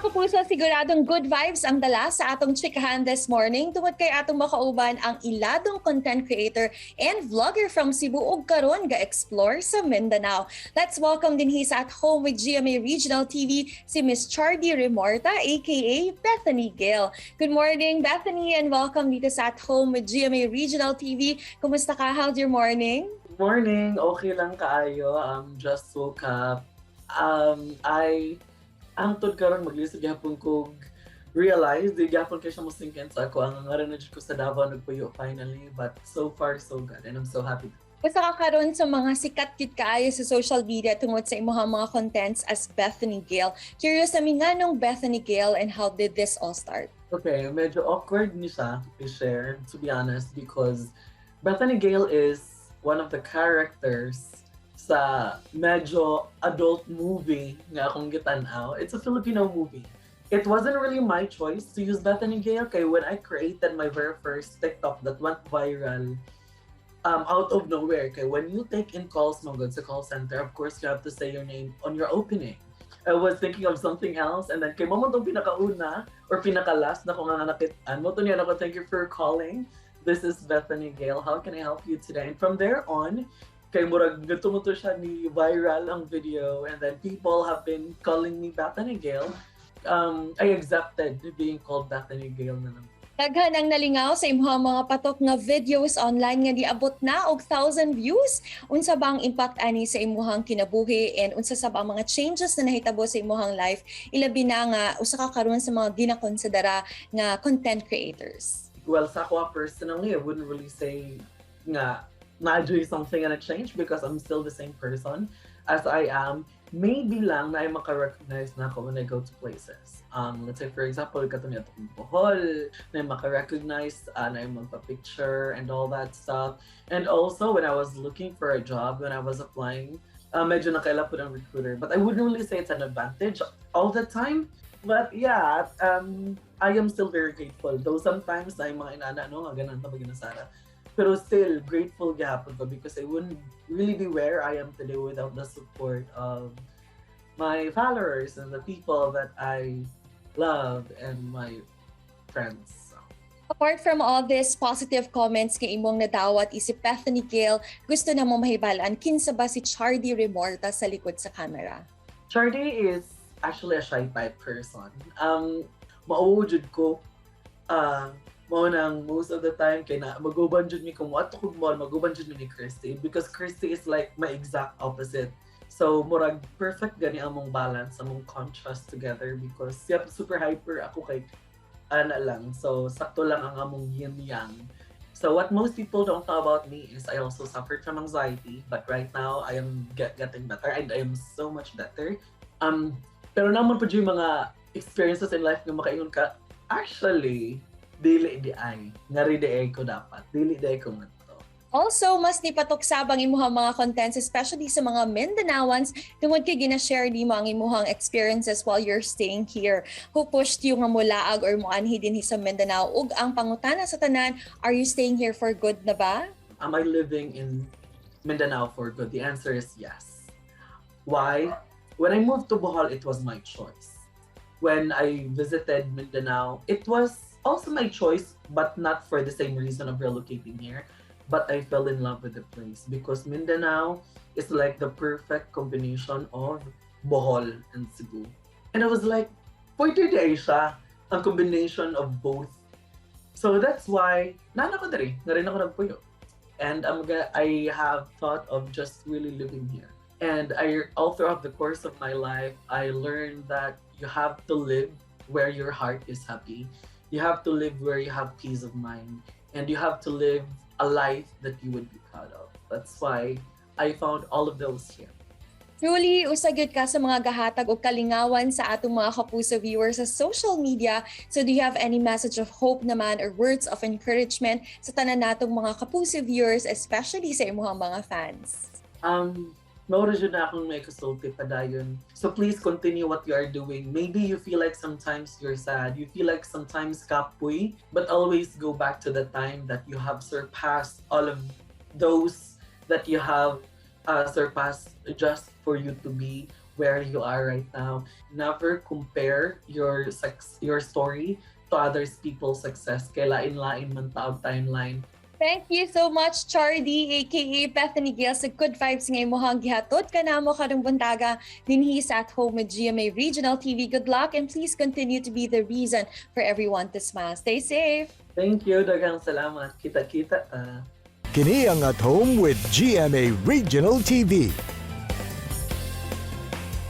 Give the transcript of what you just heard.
Mga kapuso, siguradong good vibes ang dala sa atong chikahan this morning tungod kay atong makauban ang iladong content creator and vlogger from Cebu ug karon ga-explore sa Mindanao. Let's welcome dinhi sa At Home with GMA Regional TV si Miss Chardy Remorta, aka Bethany Gale. Good morning, Bethany, and welcome dito sa At Home with GMA Regional TV. Kumusta ka? How's your morning? Morning! Okay lang kaayo. Just woke up. I hangtod karon maglisod gyapon kog realize di gyapon kay siya mo sink in sa ako ang nga na ko sa Davao nagpuyo finally, but so far so good and I'm so happy. Basta ka karon sa mga sikat gyud kaayo sa social media tungod sa imong mga contents as Bethany Gale. Curious kami, nganong Bethany Gale and how did this all start? Okay, medyo awkward ni siya i-share, to be honest, because Bethany Gale is one of the characters sa medyo adult movie nga akong gitan-aw. It's a Filipino movie. It wasn't really my choice to use Bethany Gale kay when I created my very first TikTok that went viral out of nowhere. Kay when you take in calls man gud sa call center, of course you have to say your name on your opening. I was thinking of something else and then kay mao tong pinakauna or pinaka-last na ko nga nakitaan. Mao to niya ako, "Thank you for calling. This is Bethany Gale. How can I help you today?" And from there on, kay murag ngadto mo to siya ni viral ang video and then people have been calling me Bethany Gale. I accepted being called Bethany Gale na lang. Daghan ang nalingaw sa imong mga patok nga videos online nga niabot na og 1,000 views. Unsa ba ang impact ani sa imuhang kinabuhi and unsa sa ba ang mga changes na nahitabo sa imuhang life, ilabi na nga usa ka karon sa mga ginakonsidera nga content creators? Well, sa ako personally, I wouldn't really say nga na something and a change because I'm still the same person as I am. Maybe lang na ay maka-recognize na ako when I go to places. Let's say, for example, katong atong Bohol, na maka-recognize, na magpa-picture and all that stuff. And also, when I was looking for a job, when I was applying, medyo nakaila pud ang recruiter. But I wouldn't really say it's an advantage all the time. But yeah, I am still very grateful. Though sometimes, ay mga inana, no, nga ganahan ta maginasara. Pero still, grateful gihapon ko because I wouldn't really be where I am today without the support of my followers and the people that I love and my friends. So. Apart from all these positive comments kay imong nadawat isip Bethany Gale, gusto namo mahibalaan, kinsa ba si Chardy Remorta sa likod sa camera? Chardy is actually a shy type person. Mauwo jud ko. Mao nang most of the time kay na maguban jud mi kung moadto kog mall, maguban jud mi ni Christy because Christy is like my exact opposite. So murag perfect gani among balance, among contrast together because siya super hyper, ako kay ana lang. So sakto lang ang among yin yang. So what most people don't know about me is I also suffered from anxiety, but right now I am getting better and I am so much better. Pero naa man pud yung mga experiences in life nga makaingon ka, actually, dili diay. Ngari diay ko dapat. Dili diay ko ngadto. Also, mas nipatok sab ang imuhang mga contents, especially sa mga Mindanaoans, tungod kay gina-share nimo ang imuhang experiences while you're staying here. Who pushed you nga mulaag or moanhi dinhi sa Mindanao? Ug ang pangutana sa tanan, are you staying here for good na ba? Am I living in Mindanao for good? The answer is yes. Why? When I moved to Bohol, it was my choice. When I visited Mindanao, it was also my choice, but not for the same reason of relocating here. But I fell in love with the place because Mindanao is like the perfect combination of Bohol and Cebu. And I was like, pwede diay siya, ang combination of both. So that's why, naa na ko diri, nga rin ako nagpuyo. And I have thought of just really living here. And I all throughout the course of my life, I learned that you have to live where your heart is happy. You have to live where you have peace of mind. And you have to live a life that you would be proud of. That's why I found all of those here. Truly, usa gyud ka sa mga gahatag og kalingawan sa atong mga kapuso viewers sa social media. So do you have any message of hope naman or words of encouragement sa tanan natong mga kapuso viewers, especially sa imuhang mga fans? Mao ra jud na akong may kasulti padayon. So please continue what you are doing. Maybe you feel like sometimes you're sad, you feel like sometimes kapoy, but always go back to the time that you have surpassed all of those that you have surpassed just for you to be where you are right now. Never compare your story to others people's success kay lain-lain man ta og timeline. Thank you so much, Chardy, aka Bethany Gale, sa good vibes nga imuhang gihatod kanamo karong buntaga dinhi sa At Home with GMA Regional TV. Good luck and please continue to be the reason for everyone to smile. Stay safe. Thank you, daghang salamat. Kita-kita ta. Kini ang At Home with GMA Regional TV.